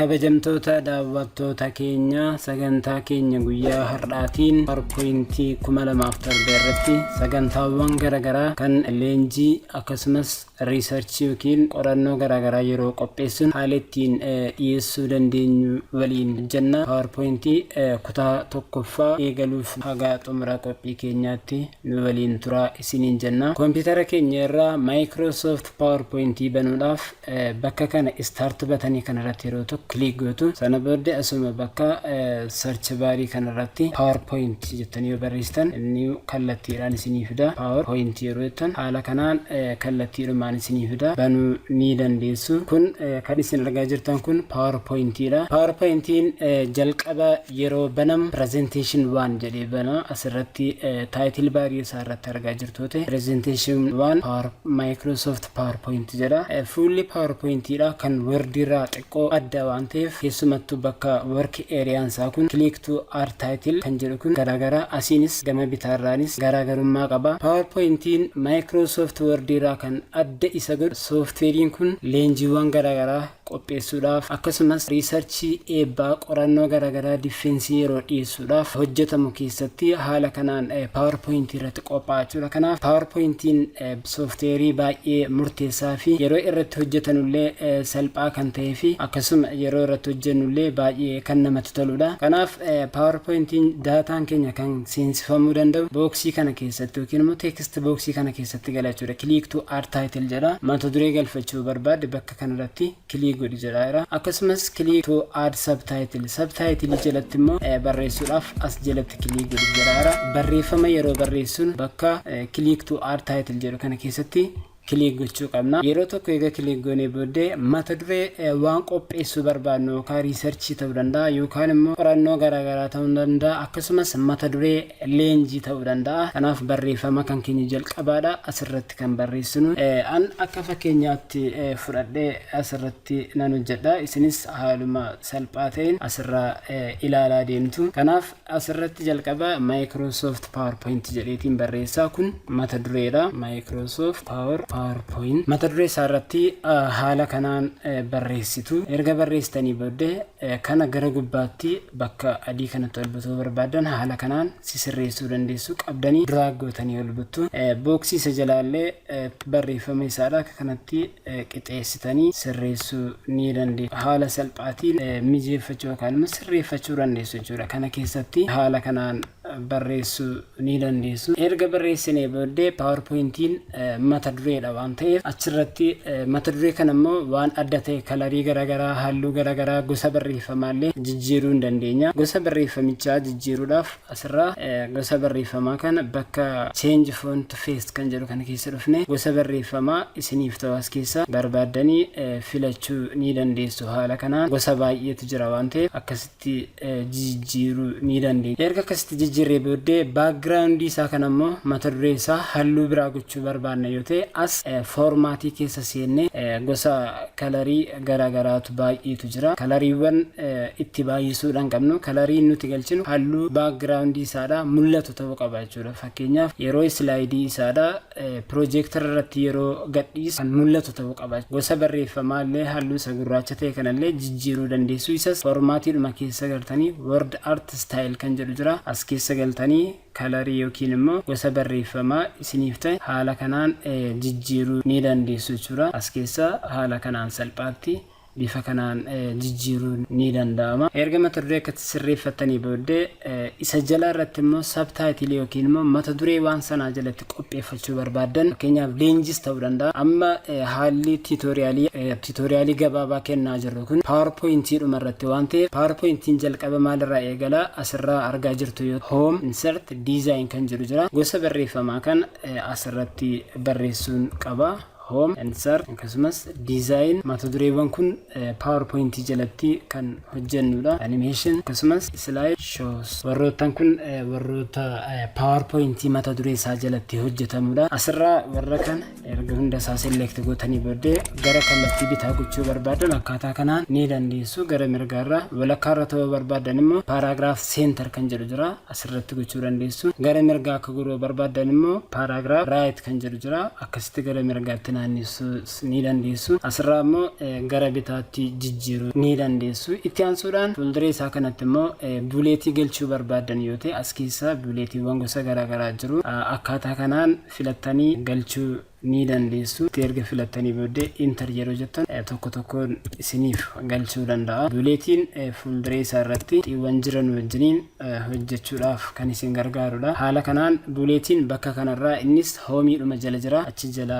Kabajamtoota daawwattoota keenya, sagantaa keenya guyyaa har'aatiin PowerPoint 2007 irratti sagantaawwan garaagaraa kan leenjii akkasumas researchii yookiin qorannoo garaagaraa yeroo qopheessuun haala ittiin dhiyeessuu dandeenyu waliin hojjenna. PowerPoint kutaa tokkoffaa eegaluuf haga xumura qophii keenyaatti nu waliin turaa isiniin jenna. Koompitara keenya irraa Microsoft PowerPoint banuudhaaf bakka kana start buttonii kanarratti yeroo tokko click gootu. Sana booddee asuma bakka search barii kanarratti PowerPoint jettanii yoo barreessitan, inni kallattiidhaan isinii fida. PowerPoint yeroo jettan haala kanaan kallattiidhumaan isinii fida, banuu ni dandeessu. Kun kan isin argaa jirtan kun PowerPointidha. PowerPointiin jalqaba yeroo banamu presentation 1 jedhee bana. Asirratti title barii isaa irratti argaa jirtu ta'e presentation 1 Power Microsoft PowerPoint jedha. Fuulli PowerPointidha kan Word irraa xiqqoo adda waan ta'eef, keessumattuu bakka work areaan isaa kun click to add title kan jedhu kun garaagaraa, asiinis gama bitaarraanis garaagarummaa qaba. PowerPointiin Microsoft Word irraa kan adda isa godhu, sooftiweeriin kun leenjiiwwan garaagaraa qopheessuudhaaf akkasumas researchii, eebbaa, qorannoo garaagaraa, defensii yeroo dhiyeessuudhaaf hojjetamu keessatti haala kanaan PowerPoint irratti qophaa'a jechuudha. Kanaaf PowerPointiin sooftiweerii baay'ee murteessaa fi yeroo irratti hojjetanullee salphaa kan ta'ee fi akkasuma yeroo irratti hojjennullee baay'ee kan namatti toludha. Kanaaf PowerPointiin daataan keenya kan seensifamuu danda'u boxii kana keessatti yookiin immoo text boxii kana keessatti gala jechuudha. Click to add title jedha. Mata duree galfachuu barbaadde bakka kanarratti click godhi jedha. Akkasumas click to add subtitle, subtitle jalatti immoo barreessuudhaaf as jalatti click godhi jedha. Barreeffama yeroo barreessuun bakka click to add title jedhu kana keessatti click gochuu qabna. Yeroo tokko eega click goonee booddee mata duree waan qopheessuu barbaadnu, yookaan researchii ta'uu danda'a yookaan immoo qorannoo garaagaraa ta'uu danda'a, akkasumas mata duree leenjii ta'uu danda'a. Kanaaf barreeffama kan keenya jalqabaadha asirratti kan barreessinu. An akka fakkeenyaatti fudhadhee asirratti nan hojjedha. Isinis haaluma salphaa ta'een asirraa ilaalaa deemtu. Kanaaf asirratti jalqaba Microsoft PowerPoint jedheetiin barreessaa. Kun mata dureedha. Microsoft PowerPoint mata duree isaa irratti haala kanaan barreessitu. Erga barreessitanii booddee kana gara gubbaatti bakka adii kanatti ol butuu barbaadan haala kanaan sisirreessuu dandeessu, qabdanii drag gootanii ol buttu. Boxii isa jalaallee barreeffama isaadha akka kanatti qixeessitanii sirreessuu ni dandeessu. Haala salphaatiin mijeeffachuu yookaan immoo sirreeffachuu dandeessu jechuudha. Kana keessatti haala kanaan barreessuu ni dandeessu. Erga barreessinee booddee PowerPointiin mata dureedha waan ta'eef, achirratti mata duree kana immoo waan adda ta'e, colorii garaagaraa, halluu garaagaraa, gosa barreeffamaallee jijjiiruu hin dandeenya. Gosa barreeffamichaa jijjiiruudhaaf asirraa gosa barreeffamaa kana bakka change font face kan jedhu kana keessa dhufne gosa barreeffamaa isiniif ta'u as keessa barbaaddanii filachuu ni dandeessu. Haala kanaan gosa baay'eetu jira waan ta'eef akkasitti jijjiiruu ni dandeenya. Erga akkasitti jijjiirree booddee backgroundii isaa kana immoo mata duree isaa halluu biraa gochuu barbaanna yoo ta'e, as formatii keessa seennee gosa colorii garaagaraatu baay'eetu jira. Coloriiwwan itti baay'isuudhaan qabnu, coloriin nuti galchinu halluu backgroundii isaadha mul'atu ta'uu qaba jechuudha. Fakkeenyaaf yeroo slideii isaadha projector irratti yeroo gadhiisu kan mul'atu ta'uu qaba. Gosa barreeffamaa illee halluu isa gurraacha ta'e kanallee jijjiiruu dandeessu. Isas formatiidhuma keessa galtanii WordArt style kan jedhu jira. As keessa galtanii colorii yookiin immoo gosa barreeffamaa isiniif ta'e haala kanaan jijjiiruu ni dandeessu jechuudha. As keessa haala kanaan salphaatti bifa kanaan jijjiiruu ni danda'ama. Erga mata duree akkatti sirreeffattanii booddee isa jala irratti immoo subtitleii yookiin immoo mata duree waan sanaa jalatti qopheeffachuu barbaaddan, fakkeenyaaf leenjis ta'uu danda'a. Amma haalli tutorialii gabaabaa kennaa jirru kun PowerPointii dhuma irratti waan ta'eef, PowerPointiin jalqaba maalirraa eegala? Asirraa argaa jirtu yoo home, insert, design kan jedhu jira. Gosa barreeffamaa kan asirratti barreessuun qaba. Home, insert akkasumas design, mata dureewwan kun PowerPointii jalatti kan hojjennudha. Animation akkasumas slide shows, warroottan kun warroota PowerPointii mata duree isaa jalatti hojjetamudha. Asirraa warra kana erga hunda isaa select gootanii booddee gara kallattii bitaa gochuu barbaadan akkaataa kanaan ni dandeessu. Gara mirgaarraa walakkaarra ta'uu barbaadan immoo paragraph center kan jedhu jira, asirratti gochuu dandeessu. Gara mirgaa akka godhuu barbaadan immoo paragraph right kan jedhu jira, akkasitti gara mirgaatti. naannessuu ni dandeessu. Asirraa immoo gara bitaatti jijjiiruu ni dandeessu. Itti aansuudhaan fuulduree isaa kanatti immoo bulletii galchuu barbaaddan yoo ta'e, as keessa bulletiiwwan gosa garaagaraa jiru. Akkaataa kanaan filattanii galchuu ni dandeessu. Itti erga filattanii booddee enter yeroo jettan tokko tokkoon isiniif galchuu danda'a. Bulletiin fuulduree isaa irratti xiiwwan jiran wajjiniin hojjechuudhaaf kan isin gargaarudha. Haala kanaan bulletiin bakka kanarraa, innis homeiidhuma jala jira, achi jala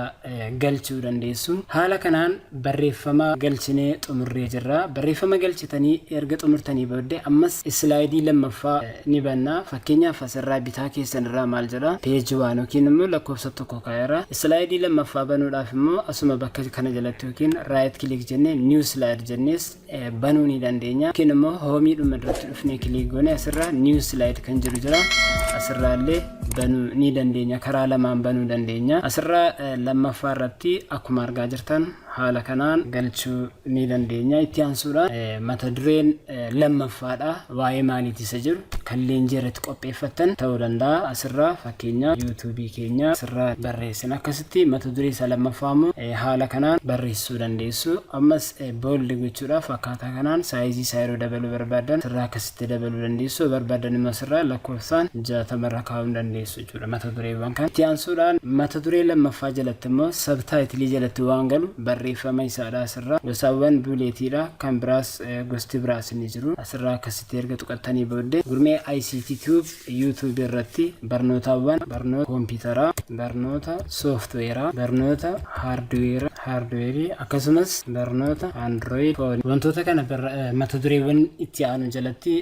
galchuu dandeessu. Haala kanaan barreeffama galchinee xumurree jirra. Barreeffama galchitanii erga xumurtanii booddee ammas slideii lammaffaa ni banna. Fakkeenyaaf, asirraa bitaa keessan irraa maal jedha? Page 1 yookiin immoo lakkoofsa 1 kaa'eera. Slideii lammaffaa banuudhaaf immoo asuma bakka kana jalatti yookiin right click jennee new slide jennees banuu ni dandeenya. Yookiin immoo homeiidhuma irratti dhufnee click goone asirraa new slide kan jedhu jira. Asirraa illee banuu ni dandeenya. Karaa lamaan banuu dandeenya. Asirraa lammaffaa irratti akkuma argaa jirtan haala kanaan galchuu ni dandeenya. Itti aansuudhaan mata dureen lammaffaadha. Waa'ee maaliiti isa jedhu kan leenjii irratti qopheeffattan ta'uu danda'a. Asirraa fakkeenya YouTubeii keenya asirraa barreessina. Akkasitti mata duree isa lammaffaa immoo haala kanaan barreessuu dandeessu. Ammas bold gochuudhaaf akkaataa kanaan sizeii isaa yeroo dabaluu barbaadan asirraa akkasitti dabaluu dandeessu. Barbaadan immoo asirraa lakkoofsaan 60rra kaa'uu dandeessu jechuudha mata dureewwan kan. Itti aansuudhaan mata duree lammaffaa jalatti immoo subtitleii jalatti waan galu barreeffama isaadha. Asirraa gosaawwan bulletiidha. Kan biraas gosti biraas ni jiru. Asirraa akkasitti erga tuqattanii booddee Gurmee ICT Tube YouTube irratti barnootawwan barnoota kompiitaraa, barnoota softwareaa, barnoota hardwareii, akkasumas barnoota Android wantoota kana mata dureewwan itti aanu jalatti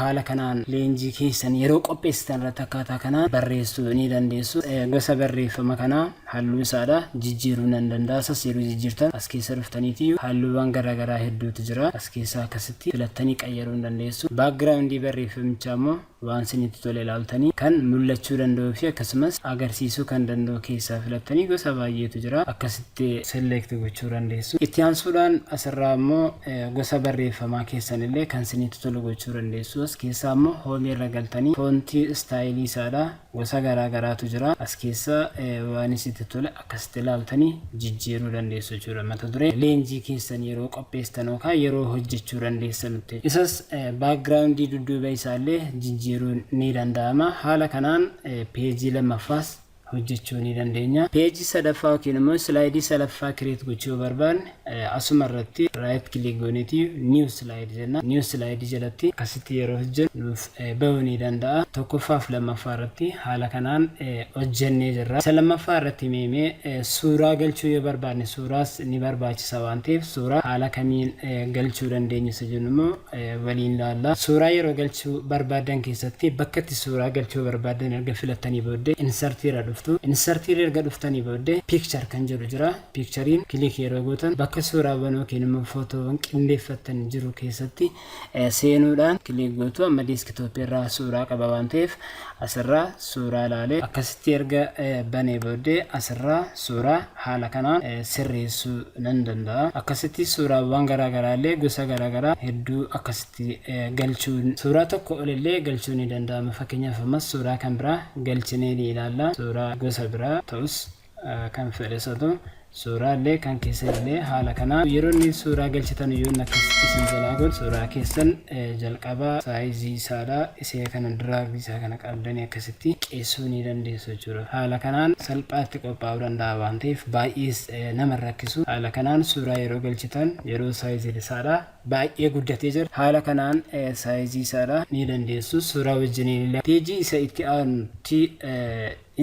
haala kanaan leenjii keessan yeroo qopheessitan irratti akkaataa kanaan barreessuu ni dandeessu. Gosa barreeffama kanaa halluu isaadha jijjiiruu nan danda'a. Isas yeroo jijjiirtan as keessa dhuftaniiti halluuwwan garaagaraa hedduutu jira. As keessaa akkasitti filattanii qayyaruu ni dandeessu. Backgroundii barreeffamichaa immoo waan isinitti tole ilaaltanii kan mul'achuu danda'uu fi akkasumas agarsiisuu kan danda'u keessaa filattanii gosa baay'eetu jira, akkasitti select gochuu dandeessu. Itti aansuudhaan asirraa immoo gosa barreeffamaa keessan illee kan isinitti tolu gochuu dandeessu. As keessaa immoo homeii irra galtanii fontii styleii isaadha gosa garaa garaatu jira. As keessa waan isitti tole akkasitti ilaaltanii jijjiiruu dandeessu jechuudha. Mata duree leenjii keessan yeroo qopheessitan yookaan yeroo hojjechuu dandeessanutti. Isas backgroundii dudduuba isaallee jijjiiruun ni danda'ama. Haala kanaan pageii lammaffaas hojjechuu ni dandeenya. Pageii sadaffaa yookiin immoo slideii sadaffaa create gochuu yoo barbaanne, asuma irratti right click gooneeti new slide jenna. New slideii jalatti akkasitti yeroo hojjennu nuuf bahuu ni danda'a. Tokkoffaa fi lammaffaa irratti haala kanaan hojjennee jirra. Isa lammaffaa irratti meemee suuraa galchuu yoo barbaanne, suuraas ni barbaachisa waan ta'eef, suuraa haala kamiin galchuu dandeenya isa jennu immoo waliin ilaalla. Suuraa yeroo galchuu barbaadan keessatti bakka itti suuraa galchuu barbaadan erga filattanii booddee insertii irra dhuftu. Insertii irra erga dhuftanii booddee picture kan jedhu jira. Pictureiin click yeroo gootan bakka suuraawwan yookiin immoo footoowwan qindeeffattan jiru keessatti seenuudhaan click gootu. Amma desktopii irraa suuraa qaba waan ta'eef, asirraa suuraa ilaalee akkasitti erga banee booddee asirraa suuraa haala kanaan sirreessuu nan danda'a. Akkasitti suuraawwan garaagaraa illee gosa garaagaraa hedduu akkasitti galchuun, suuraa tokko olillee galchuun ni danda'ama. Fakkeenyaaf, ammas suuraa kan biraa galchinee ni ilaalla. Suuraa gosa biraa ta'us, kan fedhes haa ta'u, suuraa illee kan keessa illee haala kanaan yeroo inni suuraa galchitan yoo inni akkas isin jalaa godhu, suuraa keessan jalqabaa sizeii isaadha isee kana dragii isaa kana qabdanii akkasitti qeessuu ni dandeessu jechuudha. Haala kanaan salphaatti qophaa'uu danda'a waan ta'eef baay'ees nama rakkisu. Haala kanaan suuraa yeroo galchitan yeroo sizeiin isaadha baay'ee guddatee jira, haala kanaan sizeii isaadha ni dandeessu suuraa wajjiniin illee. Pageii isa itti aanutti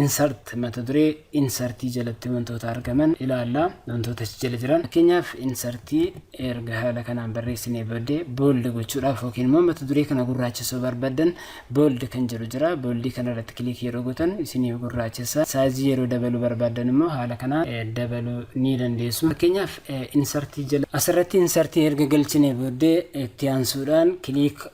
insert, mata duree insertii jalatti wantoota argaman ilaalla, wantoota achi jala jiran. Fakkeenyaaf, insertii erga haala kanaan barreessinee booddee bold gochuudhaaf yookiin immoo mata duree kana gurraachisuu barbaadan, bold kan jedhu jira. Boldii kana irratti click yeroo gootan isiniif gurraachisa. Sizeii yeroo dabaluu barbaadan immoo haala kanaan dabaluu ni dandeessu. Fakkeenyaaf, insertii jala asirratti insertii erga galchinee booddee itti aansuudhaan click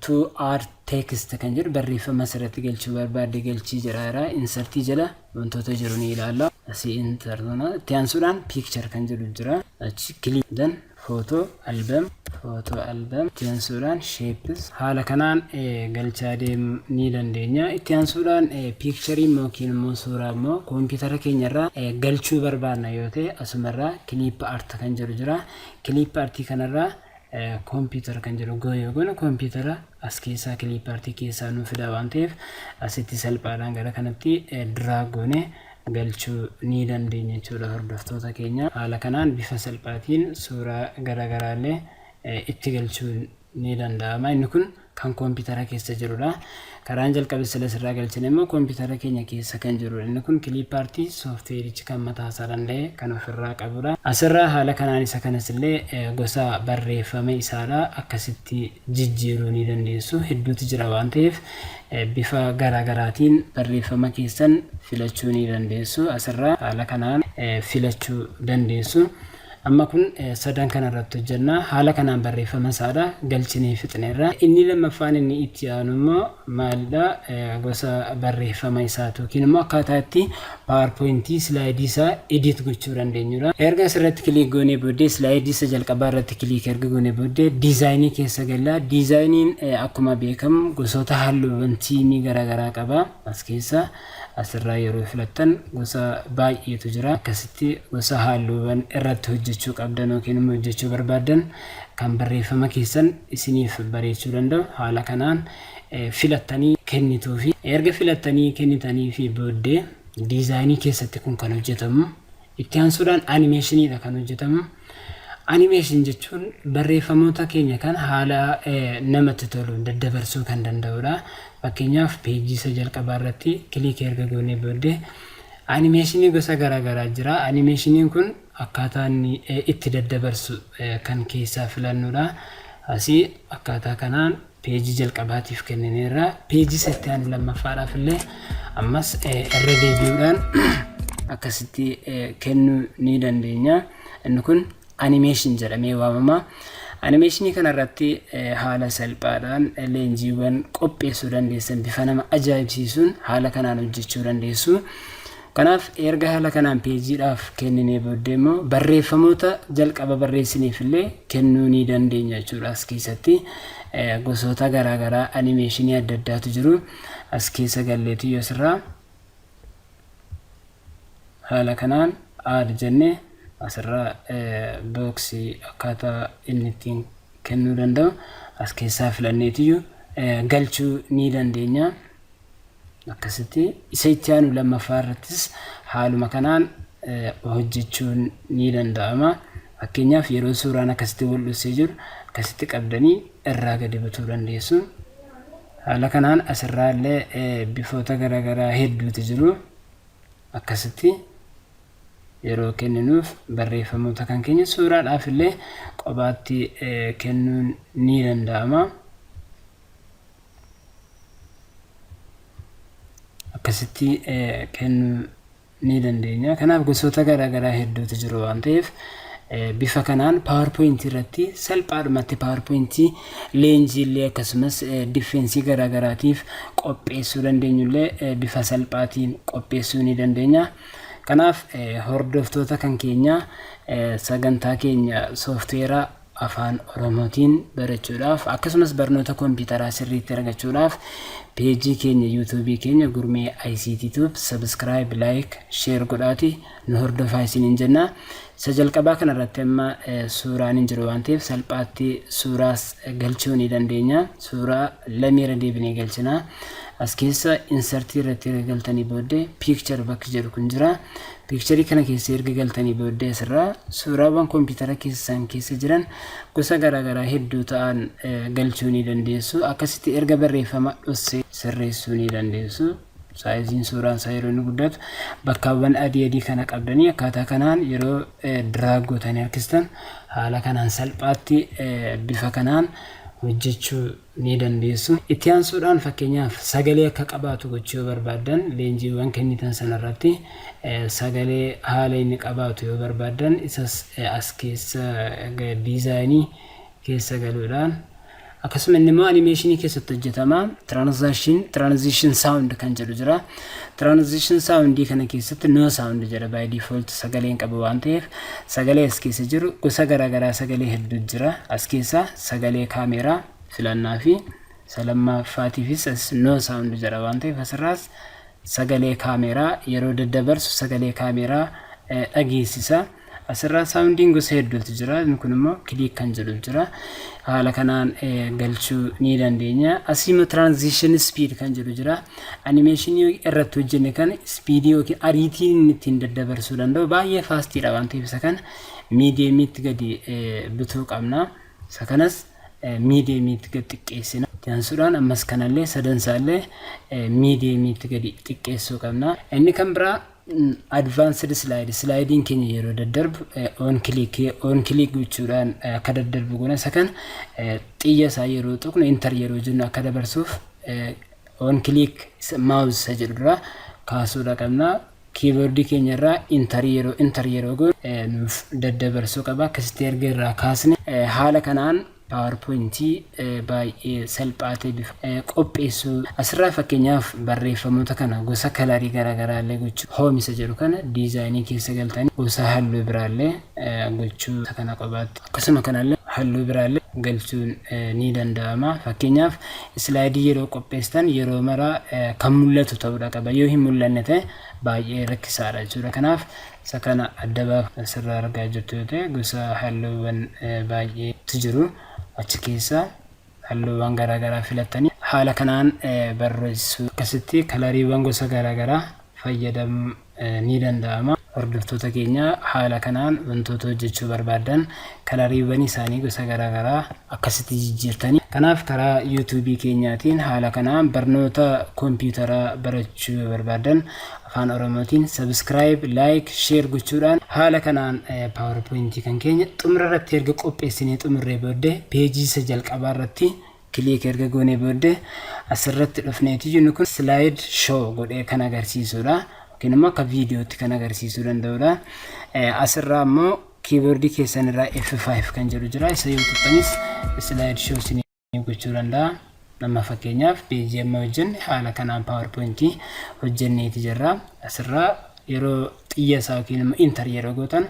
to add text kan jedhu, barreeffama asirratti galchuu barbaadde galchii jedha. Insertii jala wantoota jiru ni ilaalla. Asii enter, itti aansuudhaan picture kan jedhu jira. Achi click, then photo album. Photo album. Itti aansuudhaan shapes haala kanaan galchaa deemuu ni dandeenya. Itti aansuudhaan picture yookiin immoo suuraa immoo koompitara keenya irraa galchuu barbaanna yoo ta'e, asumarraa clip art kan jedhu jira. Clip artii kanarraa computer kan jedhu go yoo goone, koompitara as keessaa clip artii keessaa nu fida waan ta'eef, asitti salphaadhaan gara kanatti drag goone galchuu ni dandeenya jechuudha, hordoftoota keenya. Haala kanaan bifa salphaatiin suuraa garaagaraallee itti galchuu ni danda'ama. Inni kun kan koompitara keessa jirudha. Karaan jalqabe sila sirraa galchine immoo koompitara keenya keessa kan jirudha. Inni kun clip artii sooftiweerichi kan mataa isaa danda'e kan ofirraa qabudha. Asirraa haala kanaan isa kanas illee gosa barreeffama isaadha akkasitti jijjiiruu ni dandeessu. Hedduutu jira waan ta'eef, bifa garaagaraatiin barreeffama keessan filachuu ni dandeessu. Asirraa haala kanaan filachuu dandeessu. Amma kun sadan kana irratti hojjenna. Haala kanaan barreeffama isaadha galchinee fixneerra. Inni lammaffaan inni itti aanu immoo maalidha? Gosa barreeffama isaati yookiin immoo akkaataa itti PowerPointii slideii isaa edit gochuu dandeenyudha. Erga asirratti click goonee booddee, slideii isa jalqabaa irratti click erga goonee booddee, designii keessa galla. Designiin akkuma beekamu gosoota halluuwwan themeii garaagaraa qaba. As keessa asirraa yeroo filattan gosa baay'eetu jira. Akkasitti gosa halluuwwan irratti hojjechuu qabdan yookiin immoo hojjechuu barbaaddan kan barreeffama keessan isiniif bareechuu danda'u haala kanaan filattanii kennituufi. Erga filattanii kennitanii fi booddee, designii keessatti kun kan hojjetamu. Itti aansuudhaan animationiidha kan hojjetamu. Animation jechuun barreeffamoota keenya kan haala namatti toluun daddabarsuu kan danda'udha. Fakkeenyaaf, pageii isa jalqabaa irratti click erga goonee booddee, animationii gosa garaagaraa jira. Animationiin kun akkaataa inni itti daddabarsu kan keessaa filannudha. Asii akkaataa kanaan pageii jalqabaatiif kennineerra. Pageii isa itti aanu lammaffaadhaaf illee ammas irra deebi'uudhaan akkasitti kennuu ni dandeenya. Inni kun animation jedhamee waamama. Animationii kanarratti haala salphaadhaan leenjiiwwan qopheessuu dandeessan bifa nama ajaa'ibsiisuun haala kanaan hojjechuu dandeessu. Kanaaf erga haala kanaan pageiidhaaf kenninee booddee immoo, barreeffamoota jalqaba barreessiniif illee kennuu ni dandeenya jechuudha. As keessatti gosoota garaagaraa animationii adda addaatu jiru. As keessa galleetu yoo asirraa haala kanaan add jennee, asirraa boxii akkaataa inni ittiin kennuu danda'u as keessaa filanneetiyyuu galchuu ni dandeenya. Akkasitti isa itti aanu lammaffaa irrattis haaluma kanaan hojjechuun ni danda'ama. Fakkeenyaaf, yeroo suuraan akkasitti wal dhoksee jiru akkasitti qabdanii irraa gadi butuu dandeessu. Haala kanaan asirraa illee bifoota garaagaraa hedduutu jiru. Akkasitti yeroo kenninuuf barreeffamoota kan keenya suuraadhaaf illee kophaatti kennuun ni danda'ama. Akkasitti kennuu ni dandeenya. Kanaaf gosoota garaagaraa hedduutu jiru waan ta'eef, bifa kanaan PowerPoint irratti salphaadhumatti PowerPoint leenjii illee akkasumas defenseii garaagaraatiif qopheessuu dandeenyullee bifa salphaatiin qopheessuu ni dandeenya. Kanaaf hordoftoota kan keenya, sagantaa keenya sooftiweeraa Afaan Oromootiin barachuudhaaf akkasumas barnoota kompiitaraa sirriitti argachuudhaaf, pageii keenya YouTubeii keenya Gurmee ICT Tube subscribe, like, share godhaati nu hordofaa isiniin jenna. Isa jalqabaa kanarratti amma suuraan hin jiru waan ta'eef, salphaatti suuraas galchuu ni dandeenya. Suuraa lameera deebinee galchina. As keessa insertii irratti erga galtanii booddee, picture bakki jedhu kun jira. Pictureii kana keessa erga galtanii booddee, asirraa suuraawwan kompiitara keessan keessa jiran gosa garaagaraa hedduu ta'an galchuu ni dandeessu. Akkasitti erga barreeffama dhossee sirreessuu ni dandeessu. Sizeiin suuraan isaa yeroo inni guddatu, bakkaawwan adii adii kana qabdanii akkaataa kanaan yeroo drag gootanii harkistan, haala kanaan salphaatti bifa kanaan hojjechuu ni dandeessu. Itti aansuudhaan, fakkeenyaaf, sagalee akka qabaatu gochuu yoo barbaaddan, leenjiiwwan kennitan sanarratti sagalee haala inni qabaatu yoo barbaaddan, isas as keessa designii keessa galuudhaan Akkasuma inni immoo animationii keessatti hojjetama. Transition sound kan jedhu jira. Transition soundii kana keessatti no sound jedha, by default sagaleen qabu waan ta'eef. Sagalee as keessa jiru gosa garaagaraa, sagalee hedduu jira. As keessa sagalee kaameeraa filannaa fi lammaffaatiifis as no sound jedha waan ta'eef, asirraas sagalee kaameeraa yeroo daddabarsu sagalee kaameeraa dhageessisa. Asirraa soundiin gosa hedduutu jira. Inni kun immoo click kan jedhu jira. Haala kanaan galchuu ni dandeenya. Asii immoo transition speed kan jedhu jira. Animationii irratti hojjenne kana speedii yookiin ariitiin inni ittiin daddabarsuu danda'u baay'ee fastiidha waan ta'eef, isa kana mediumiitti gadi bituu qabna. Isa kanas mediumiitti gadi xiqqeessina. Itti ammas kanallee sadansaallee mediumiitti gadi xiqqeessuu qabna. Inni kan biraa advanced slide, slideiin keenya yeroo daddarbu on click gochuudhaan akka daddarbu goona. Isa kana xiyya isaa yeroo tuqnu, enter yeroo jennu akka dabarsuuf on click mouse isa jedhu dura kaasuudha qabna. Keyboardii keenya irraa enter yeroo goonu nuuf daddabarsuu qaba. Akkasitti erga irraa kaasne haala kanaan PowerPointii baay'ee salphaa ta'e bifa qopheessuu. Asirraa fakkeenyaaf barreeffamoota kana gosa colorii garaagaraa illee gochuu, home isa jedhu kana designii keessa galtanii gosa halluu biraallee gochuu, kana qobaatti akkasuma kanallee halluu biraallee galchuun ni danda'ama. Fakkeenyaaf slideii yeroo qopheessitan yeroo maraa kan mul'atu ta'uudha qaba. Yoo hin mul'anne ta'e baay'ee rakkisaadha jechuudha. Kanaaf isa kana adda baaf asirraa argaa jirtu yoo ta'e, gosa halluuwwan baay'eetu jiru. Achi keessa halluuwwan garaagaraa filattanii haala kanaan barreessuu, akkasitti coloriiwwan gosa garaagaraa fayyadamuu ni danda'ama. Hordoftoota keenya, haala kanaan wantoota hojjechuu barbaadan coloriiwwan isaanii gosa garaagaraa akkasitti jijjiirtanii. Kanaaf karaa YouTubeii keenyaatiin haala kanaan barnoota kompiitaraa barachuu yoo barbaadan Afaan Oromootiin subscribe, like, share gochuudhaan haala kanaan PowerPointii kan keenya xumura irratti erga qopheessinee xumurree booddee, pageii isa jalqabaa irratti click erga goonee booddee, asirratti dhufneeti jennu kun slide show godhee kan agarsiisudha. Yookiin immoo akka viidiyootti kan agarsiisuu danda'udha. Asirraa immoo keyboardii keessan irraa F5 kan jedhu jira. Isa yoo tuqxanis slide show isinii gochuu danda'a. Nama fakkeenyaaf pageii amma hojjenne haala kanaan PowerPointii hojjenneeti jirra. Asirraa yeroo xiyya isaa yookiin immoo enter yeroo gootan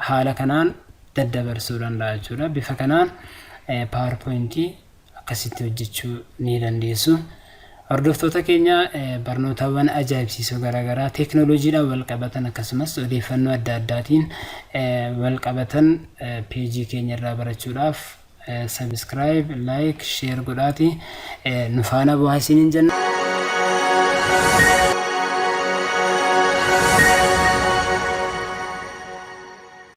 haala kanaan daddabarsuu danda'a jechuudha. Bifa kanaan PowerPointii akkasitti hojjechuu ni dandeessu. Hordoftoota keenya, barnootawwan ajaa'ibsiisoo garaagaraa teeknooloojiidhaan wal qabatan akkasumas odeeffannoo adda addaatiin wal qabatan pageii keenya irraa barachuudhaaf subscribe, like, share godhaati nu faana bu'aa isiniin jenna.